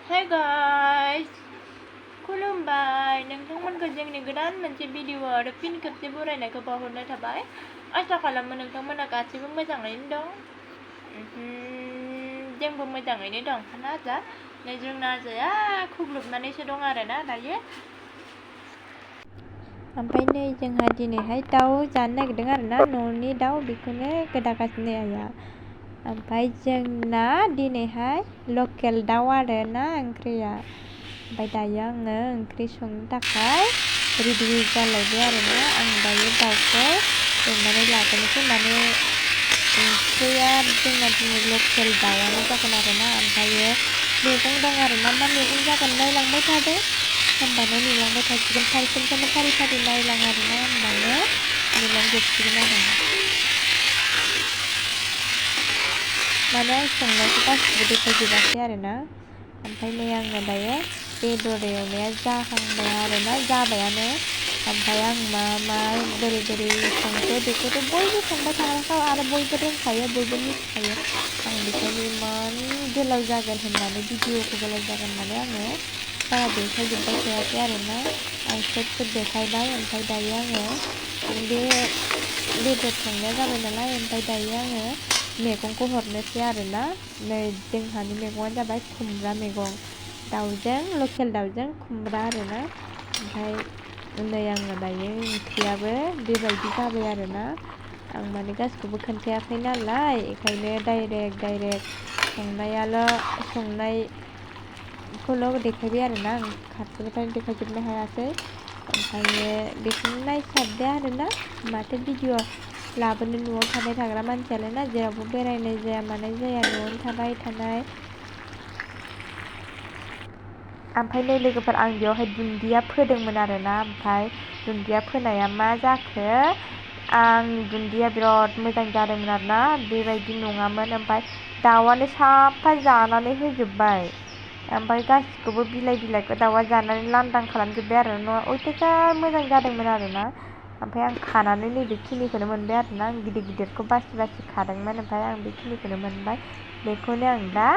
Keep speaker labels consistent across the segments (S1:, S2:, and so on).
S1: Hey guys, खुलुमबाय नोंथांमोनखौ जोंनि गोदान मोनसे भिडिअ आरो फिन खेबसे बरायनायखौ बावहरनाय थाबाय। आसा खालामो नोंथांमोना गासिबो मोजाङैनो दं। जोंबो मोजाङैनो दं। नाजा नै जोंना आजाया खुग्लुबनानैसो दं आरोना दायो। ओमफ्राय नै जोंहा दिनैहाय दाउ जानो नागिरदों आरोना, न'नि दाउ, बेखौनो गोदागासिनो आइया। ओमफ्राय जोंना दिनैहाय लकेल दाउ आरोना ओंख्रिया। ओमफ्राय दायो आङो ओंख्रि संनो थाखाय रेडि जालायबाय आरोना। आं दायो दाउखौ एवनानै लाग्रोनोसै, माने ओंख्रिया जोंना दिनै लकेल दाउआनो जागोन आरोना। ओमफ्रायो मैगं दं आरोना, मा मैगं जागोन नायलांबाय थादो, होमबानो नुलांबाय थासिगोन। फारसेनिफ्रायनो फारि फारि नायलां आरोना, होमबानो नुलांजोबसिगोन आरो। माने आं संनायखौ गासिबो देखायजोबाखै आरोना। ओमफ्राय नै आङो दायो बेदर एवनाया जाहांबाय आरोना, जाबायानो। ओमफ्राय आं मा बोरै संखो बेखौथ' बयबो संबाय थाग्राखा आरो बयबो रोंखायो, बयबो मिथिखायो। आं बेखायनो इमान गोलाव जागोन होननानै, भिडिअखौ गोलाव जागोन होननानै आङो बारा देखायजोबबाय थायाखै आरोना। आं ससे देखायबाय, ओमफ्राय दायो आङो बे बेदर संनाया जाबाय नालाय, ओमफ्राय दायो आङो मैगंखौ हरनोसै आरोना। नै जोंहानि मैगङानो जाबाय खुमब्रा मैगं, दाउजों, लकेल दाउजों खुमब्रा आरोना। ओमफ्राय नै आङो दायो ओंख्रियाबो बेबायदि जाबाय आरोना। आं माने गासिखौबो खोन्थायाखै नालाय, बेखायनो डाइरेक्ट संनायखौल' देखायबाय आरोना। आं फारसेनिफ्रायनो देखायजोबनो हायासै। ओमफ्रायो बेखौनो नायसाबदो आरोना। माथो भिडिअ लाबोनो न'आव थाबाय थाग्रा मानसियालाय ना, जेरावबो बेरायनाय जाया मानाय जाया, न'आवनो थाबाय थानाय। ओमफ्राय नै लोगोफोर, आं बेयावहाय दुन्दिया फोदोंमोन आरोना। ओमफ्राय दुन्दिया फोनाया मा जाखो, आं दुन्दिया बिराद मोजां जादोंमोन आरोना, बेबायदि नङामोन। ओमफ्राय दाउआनो साफा जानानै होजोब्बाय। ओमफ्राय गासिखौबो बिलाइखौ दाउआ जानानै लांदां खालामजोब्बाय आरो न', अयथासार मोजां जादोंमोन आरोना। ओमफ्राय आं खानानै नैबेखिनिखौनो मोनबाय आरोना। आं गिदिरखौ बासि खादोंमोन, ओमफ्राय आं बेखिनिखौनो मोनबाय। बेखौनो आं दा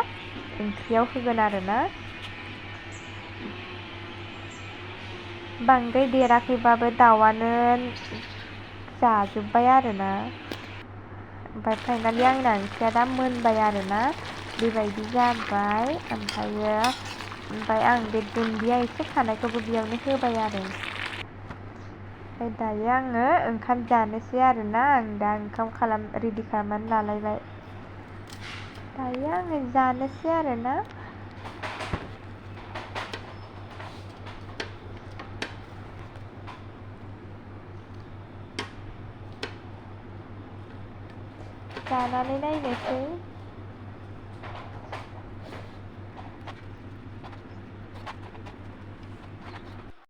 S1: ओंख्रियाव होगोन आरोना। बांद्राय देराखैबाबो दाउआनो जाजोब्बाय आरोना। ओमफ्राय फाइनालि आंना ओंख्रिया दा मोनबाय आरोना, बेबायदि जाबाय। ओमफ्राय आं बे दुन्दिया एसे खानायखौबो बेयावनो होबाय आरो। ओमफ्राय दायो आङो ओंखाम जानोसै आरोना। आं दा ओंखाम रेडि खालामनानै लालायबाय। दायो आङो जानोसै आरोना। जानानै नायनोसै।